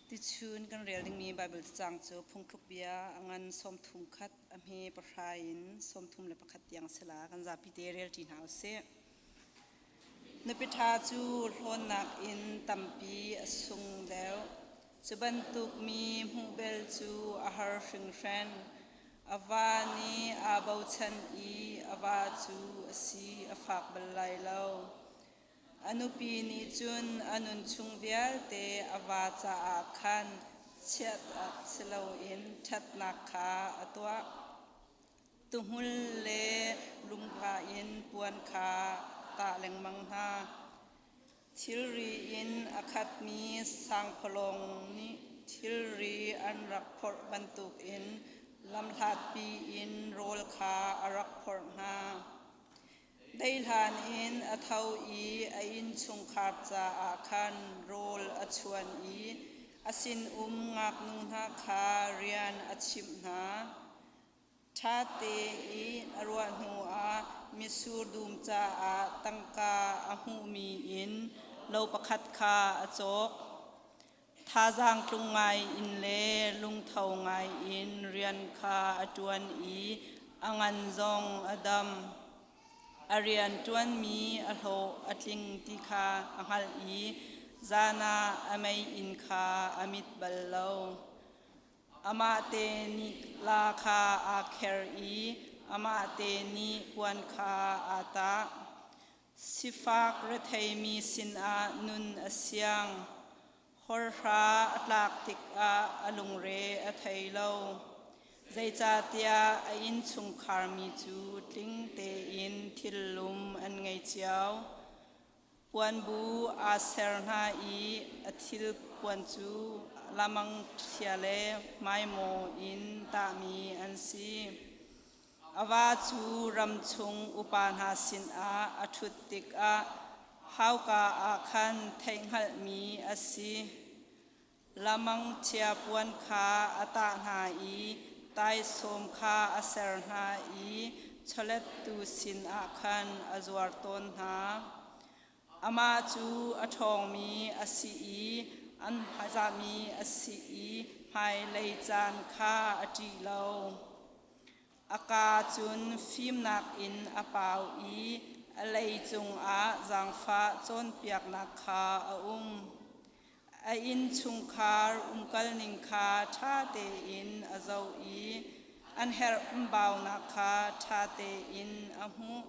Tuchun kan rel dingmi Baibal cacang cu Phungthluk Bia a ngan 31 a hme pahra in 31 tiang si la. Kan zapi te rel ṭi hna usih. Nupi ṭha cu hlawnnak in tampi a sung deuh. Cu bantuk mi hmuh bel cu a har hringhran. A va nih aa bochan i a va cu a si a fak bal lai lo. A nupi nih cun a nunchung vialte a va caah khan chiat si loin ṭhatnak kha a tuah. Tuhmul le lungva in puan kha tah lengmang hna. Thilri in a khatmi sangphawlawng nih thilri an rak phorh bantukin lamhlatpi in rawl kha a rak phorh hna. Deihlan in a tho i a innchungkhar caah khan rawl a chuan i a sinum ngaknu hna kha rian a chimh hna. Ṭha tein a ruah hnuah mitsur dum caah tangka a hmuhmi in lo pakhat kha a cawk. Thazaang tlung ngai in le lungtho ngai in rian kha a ṭuan i a ngan zong a dam. A rian ṭuanmi a hlawh a tling ti kha a hngalh i zan ah a meiinn kha a mit bal lo. Amahte nih la kha aa kher i amahte nih puan kha aa tah. Sifak retheimi sinah nun a siang. Horhra a tlak tikah a lungre a thei lo. Zeicahtiah a innchungkharmi cu tling tein thillum an ngei cio. Puanbu aa ser hna i a thilpuan cu lamangṭhia le hmaimaw in tahmi an si. A va cu ram chung upa hna sinah a ṭhut tikah hauka ah khan theihhngalhmi a si. Lamangṭhia puan kha a tah hna i taisawm kha a ser hna i chawlettu sinah khan a zuar tawn hna. Amah cu a ṭhawngmi a si i an hmaizahmi a si i hmailei caan kha a ṭih lo. A kaa cun fimnak in a pau i a lei cungah zaangfah cawnpiaknak kha a um. A innchungkhar umkalning kha ṭha tein a zoh i an herhbaunak kha ṭha tein a hmuh.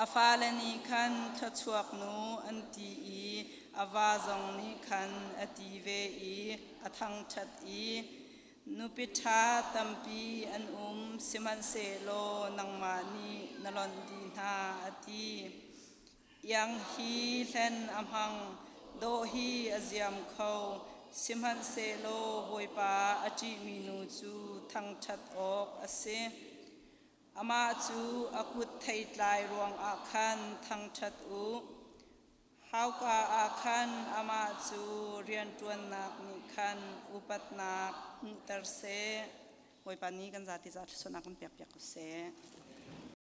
A fale nih khan thluachuak nu an ti i a va zong nih khan a ti ve i a thangṭhat i nupi ṭha tampi an um, sihmanhsehlaw nangmah nih na lonh dih hna, a ti. Iang hi hlen a hmang, dawh hi a ziam kho, sihmanhsehlaw Bawipa a ṭihmi nu cu thangṭhat awk a si. Amah cu a kut theitlai ruangah khan thangṭhat u. Hauka ah khan amah cu rianṭuannak nih khan upatnak hmuhter seh. Bawipa nih kan zati za thluachuahnak kan pekpiak ko seh.